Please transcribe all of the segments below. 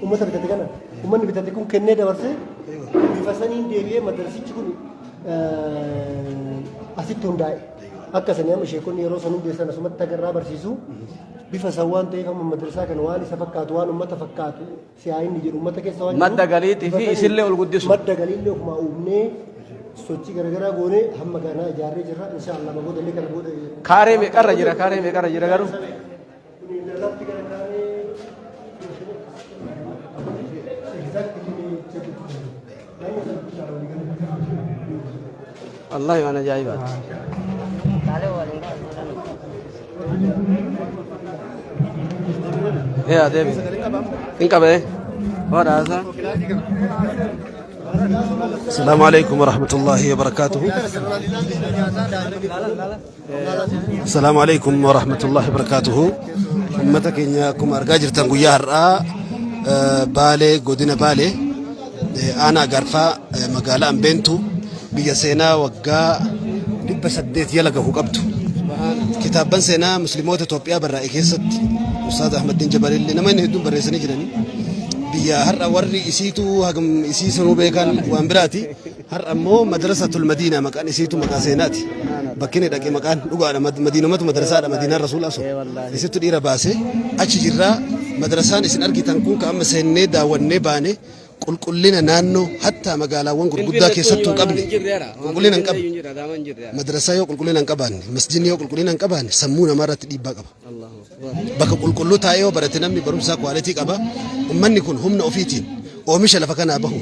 Uummata bitate kana uummanni bitate kun kennee dabarsee bifa saniin deebi'ee madrasichi kun asitti hundaa'e. Akka sanii amma sheekonni yeroo san hundeessan asumatti agarraa barsiisu. Bifa san waan ta'eef amma madrasaa kana waan isa fakkaatu, waan uummata fakkaatu, si'aa inni jedhu uummata keessa waan Madda jiruuf galiitii bifa fi saniin isillee ol guddisu. Madda galiillee ofumaa uumnee sochii garaagaraa goonee hamma kanaa ijaarree jirra. Insha Allah booda illee kana booda. Kaaree meeqarra jira? Kaaree meeqarra jira garuu? Kuni lafti gara kaaree exactly. Wallahi waan ajaa'ibaati. Yaa deebi. Hin qabee. Hoodhaasa. السلام عليكم ورحمة الله وبركاته. السلام عليكم ورحمة الله وبركاته. Uummata keenya, akkuma argaa jirtan guyyaa har'aa Baalee, godina Baalee, aanaa Garfaa, magaalaa Ambeentu, biyya seenaa waggaa 800 yala gahu qabdu. Kitaabban seenaa musliimoota Itoophiyaa barraa'e keessatti Ustaaz Ahmadiin Jabalillee nama inni hedduun barreessanii jiranii. Biyya har'a warri isiitu hagam isii sanuu beekan waan biraati. Har'a immoo Madrasatul Madiinaa maqaan isiitu maqaa seenaati. Bakki inni dhaqe maqaan dhugaadha. Madiinumatu madrasaadha. Madiinaan Rasuulaa sun. Isittu dhiira baase achi jirraa. Madrasaan isin argitan kun ka amma seennee daawwannee baane qulqullina naannoo hattaa magaalaawwan gurguddaa keessattuu hin qabne qulqullina hin qabne. Madrasaa yoo qulqullina hin qabaanne, masjidni yoo qulqullina hin qabaanne, sammuu namaa irratti dhiibbaa qaba. Bakka qulqulluu taa'ee yoo barate namni barumsaa quality qaba. Ummanni kun humna ofiitiin oomisha lafa kanaa bahu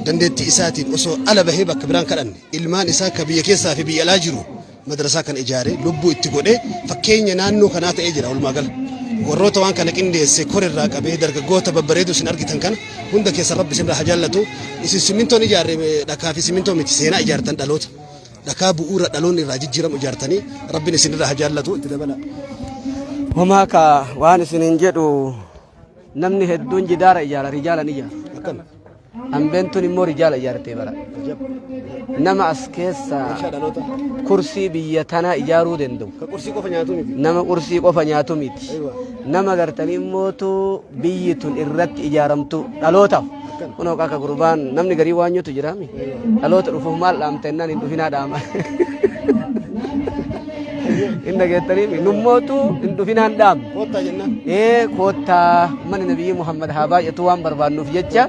dandeettii isaatiin osoo ala bahee bakka biraan kadhanne ilmaan isaa ka biyya keessaa fi biyya alaa jiru madrasaa kana ijaaree lubbuu itti godhee fakkeenya naannoo kanaa ta'ee jira walumaa gala. Warroota waan kana qindeesse korirraa qabee dargaggoota babbareedu isin argitan kana hunda keessa Rabbi isin irraa haa jaallatu. Isin simmintoon ijaarre, dhakaa fi simmintoo miti, seenaa ijaartan, dhaloota. Dhakaa bu'uura dhaloonni irraa jijjiiramu ijaartanii Rabbiin isin irraa haa jaallatu, itti dabala. Homaa ka waan isiniin jedhu, namni hedduun jidaara ijaara, rijaala ni ijaara. Akkam. Hambeentuun immoo rijaala ijaartee bara. Nama as keessa Meeshaa dhaloota. kursii biyya tanaa ijaaruu danda'u. Ka qursii qofa nyaatu miti. Nama qursii qofa nyaatu miti. Aywa. Nama gartanii immootu biyyi tun irratti ijaaramtu dhalootaaf. Kunoo akka gurbaan namni garii waan nyutu jiraami. Dhaloota dhufuuf maal dhaamta jennaan, hin dhufinaa dhaama. Hin dhageettanii nummootu hin dhufinaan dhaamne. Koottaa jennaan. Ee, koottaa, manni Nabiyyi Muhammad haa baay'atu waan barbaannuuf jecha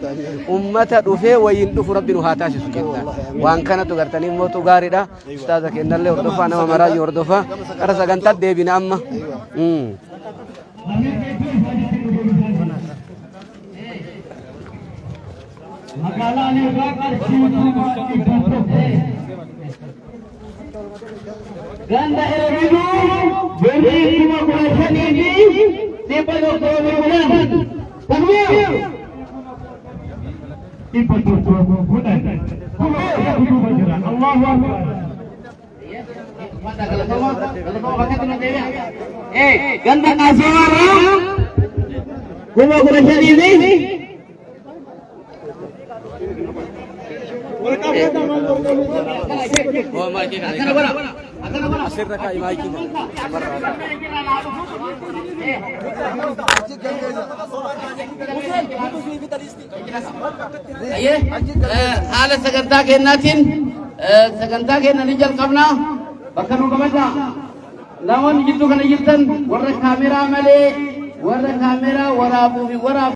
ummata dhufee wayiin dhufu Rabbi nu haa taasisu jenna. Waan kanatu gartanii mootu gaariidha. Ustaaza kennallee hordofaa, nama maraayyuu hordofaa. Gara sagantaa deebina amma. Magaalaa irraa qarshii 100,000. Ganda Erebiduu birrii 15,110. Takbiir! 110. Kuma duuba jira. Allahu Akbar. Ganda Qaasimaa 15,000 fi Asirra kaa'i maayikii kana. Haala sagantaa kennaatiin sagantaa kenna ni jalqabna. Bakka nu qabata. Namoonni jidduu kana jirtan, warra kaameraa malee, warra kaameraa waraabuu fi waraabu.